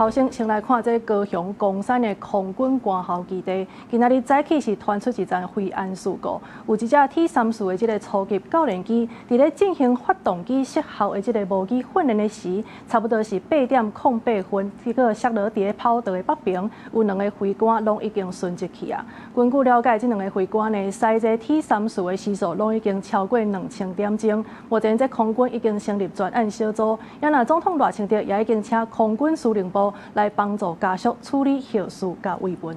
頭先先來看這高雄岡山的空軍官校基地，今仔日早起是傳出一樁飛安事故，有一隻 T-34的這个初級教練機，佇咧進行發動機失效的這个模擬訓練的時，差不多是8點08分，結果摔落佇咧跑道的北邊，有兩个飛官攏已經殉職去啊。根據了解，這兩个飛官呢，駛這 T-34的時速攏已經超過2000點鐘。目前這空軍已經成立專案小組，也若總統賴清德也已經請空軍司令部來幫助家屬處理後事佮慰問。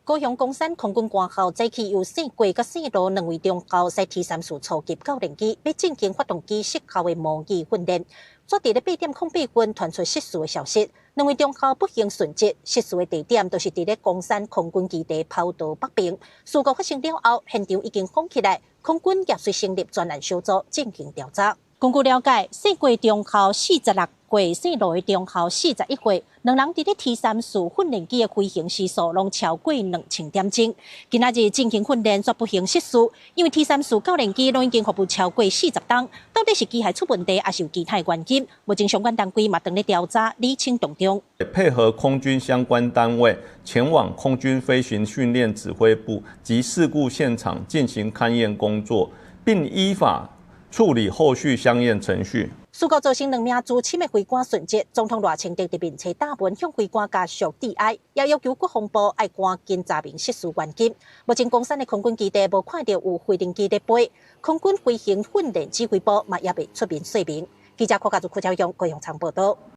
高雄岡山空軍官校早起有姓郭佮姓羅兩位中校駛 T-34初級教練機，欲進行發動機失效的模擬訓練。昨佇咧8點08分傳出失事的消息，兩位中校不幸殉職。失事的地點就是佇咧岡山空軍基地跑道北邊。事故發生了後，現場已經封起來，空軍也隨成立專案小組進行調查。根據了解，姓郭中校46歲，姓羅的中校41歲，兩人佇咧 T-34訓練機的飛行時速攏超過2000點鐘。今仔日進行訓練，卻不幸失事，因為 T-34教練機攏已經服務超過40冬，到底是機械出問題，抑是有其他原因？目前相關單位嘛正咧調查釐清當中。配合空軍相關單位前往空軍飛行訓練指揮部及事故現場進行勘驗工作，並依法處理後續相應程序。事故造成兩名資深的飛官殉職，總統賴清德佇面冊打文向飛官家屬致哀，也要求國防部愛趕緊查明失事原因。目前岡山的空軍基地無看著有飛行機咧飛，空軍飛行訓練指揮部嘛猶未出面說明。記者郭家祖、柯超勇高雄場報道。